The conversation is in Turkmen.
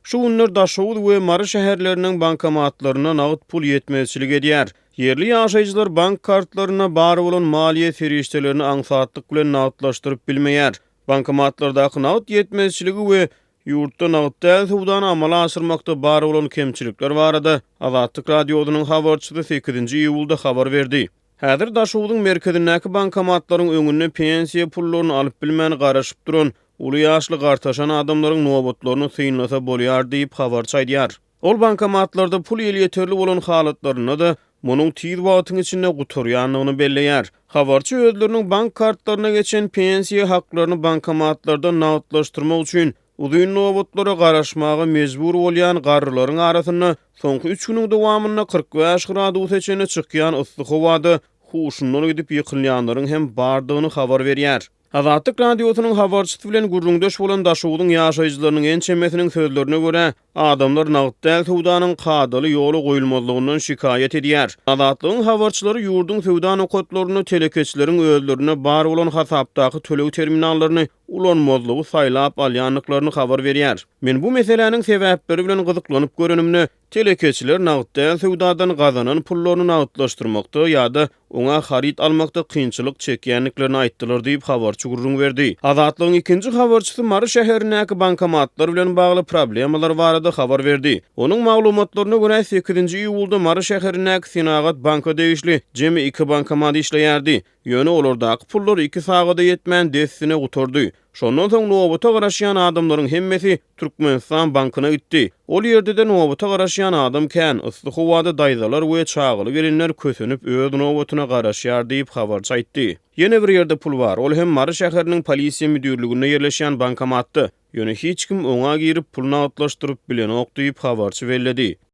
Şu günler Daşoguz we Mary şäherleriniň bankomatlarynda nagt pul ýetmezçilik edýär. Ýerli ýaşaýjylar bank kartlarynda bar bolan maliýe serişdelerini aňsatlyk bilen nagtlaşdyryp bilmeýär. Bankomatlardaky nagt ýetmezçiligi we ýurtda nagt däl söwdany amala aşyrmakda bar bolan kemçilikler barada Azatlyk Radiosynyň habarçysy sekizinji iýulda habar berdi. Häzir Daşogzuň merkezindäki bankomatlaryň öňünde pensiýa pullaryny alyp bilmän garaşyp duran uly ýaşly gartaşan adamlaryň nobatlaryny synlasa bolýar diýip, habarçy aýdýar. Ol bankomatlarda pul elýeterli bolan halatlarynda-da, munuň tiz wagtyň içinde gutarýandygyny belleýär. Habarçy özleriniň bank kartlaryna geçen pensiýa haklaryny bankomatlarda nagtlaşdyrmak üçin Uzyn nobatlara garaşmaga mejbur bolýan garrylaryň arasynda soňky üç günüň dowamynda 45 gradusa çenli çykýan yssy howada huşundan gidip ýykylýanlaryň hem bardygyny habar berýär. Azatlyk Radiosynyň habarçysy bilen gürrüňdeş bolan Daşogzuň ýaşaýjylarynyň ençemesiniň sözlerine görä, Adamlar nagt däl söwdanyň kadaly ýola goýulmazlygyndan şikaýat edýär. Azatlygyň habarçylary ýurduň söwda nokatlarynda telekeçileriň özlerinde bar bolan hasapdaky töleg terminallaryny ulanmazlygy saýlap alýandyklaryny habar berýär. Men bu meseläniň sebäpleri bilen gyzyklanyp görenimde, telekeçiler nagt däl söwdadan gazanan pullaryny nagtlaşdyrmakda ýa-da oňa haryt almakda kynçylyk çekýändiklerini aýtdylar diýip, habarçy gürrüň berdi. Azatlygyň ikinji habarçysy Mary şäherindäki bankomatlar bilen bagly problemalar barada habar berdi. Onuň maglumatlaryna görä, sekizinji iýulda Mary şäherindäki Senagat banka degişli jemi iki bankomat işleýärdi. Ýöne olardaky pullar iki sagada ýetmän dessine gutardy. Şondan soň nobata garaşýan adamlaryň hemmesi Türkmenistan bankyna gitdi. Ol ýerde-de nobata garaşýan adam kän, yssy howada daýzalar we çagaly gelinler kösenip öz nobatyna garaşýar diýip, habarçy aýtdy. Ýene bir ýerde pul bar, ol hem Mary şäheriniň polisiýa müdirliginde ýerleşýän bankomatda. Ýöne hiç kim oňa girip pul nagtlaşdyryp bilenok diýip, habarçy belledi.